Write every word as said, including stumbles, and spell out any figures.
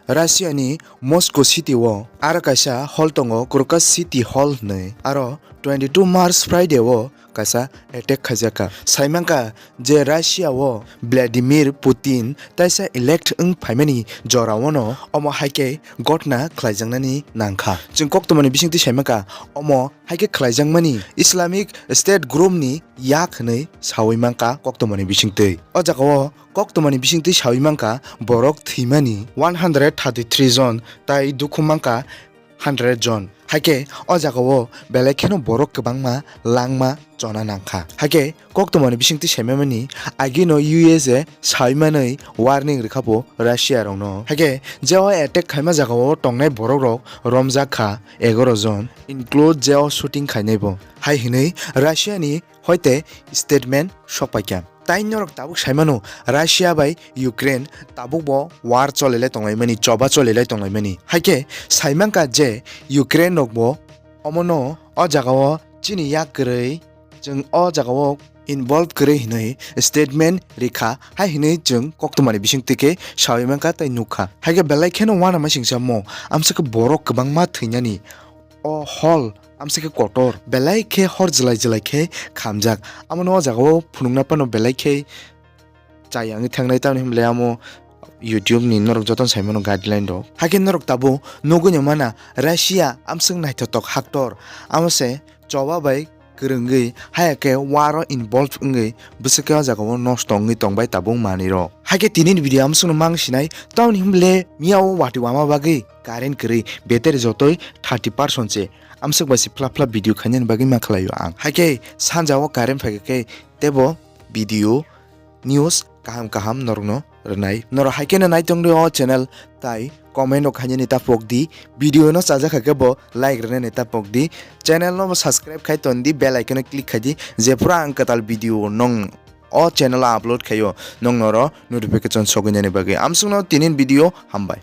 Russia ni Moscow city o aro kaisa hall tongo, Crocus City Hall hinwi. Aro twenty two March Friday o kaisa attack khaijakha. Saimankha je Russia o Vladimir Putin taisa elect wng phaimani joraono omo hai khe gotna khlaijaknani nangkha. Chwng koktwmani bisingtwi saimankha omo hai khe khlaijakmani Islamic State group ni yak hinwi sawi mankha koktwmani bisingtwi. O jagao koktwmani bisingtwi sawi mankha borok thwimani one hundred thirty three jon tai dukhu mankha hundred jon. Hai khe o jagao belai kheno borok kwbangma langma chona nangkha. Hai khe koktwmani bisingtwi saimamani agino U S A sawi manwi warning rwkha bo Russia rokno. Hai khe je o attack khaima jagao tongnai borok rok romjak kha egaroh jon, include je o shooting khainai bo. Hai hinwi Russia ni hoite statement sokpaikha. Tai norok tabuk saimano Russia bai Ukraine tabuk bo war cholelai tonglaimani, choba cholelai tonglaimani. Hai khe saimankha je Ukraine rok bo omono o jagao chini yak kwrwi, chwng o jagao involve kwrwi hinwi statement rikha, hai hinwi chwng koktwmani bisingtwi khe sawi mankha tei nukha. Hai khe belai kheno uanama singsa mo amsakhe borok kwbangma thwinani o hall amsakhe kotor belai khe hor jwlai jwlai khe khamjak. Amoni o jagao phunukna phano belai khe chaya wngwi thangnai, tamni hwnba le amo YouTube ni norok jotono saimano guideline rok. Hakhe norok tabuk nugwi no mana Russia amswk naithotok haktor, amo se choba bai kwrwngwi haya khe war o involve wngwi bwswk khe o jagao nosto wngwi tongbai tabuk manwi rok. Hakhe tini ni video amswk no mang sinai, tamni hwnba le miya o watwi wama bagwi current kwrwi battery jotoi thirty percent se amswk bai se phla phla video khainani bagwi ma khlaio ang. Hakhe sanja o current phaikha khe tebo video news kaham kaham norokno rwnai. Norok hai kheno naitongdi o channel tai comment rok khainani ta pokdi. Video no chajakha khe bo like rwnani ta pokdi. Channel no bo subscribe khai tondi, bell icon o click khaidi, jephuru ang kwtal video nong o channel o upload khaio nong noro notification sogwinani bagwi. Amswkno tinin video hambai.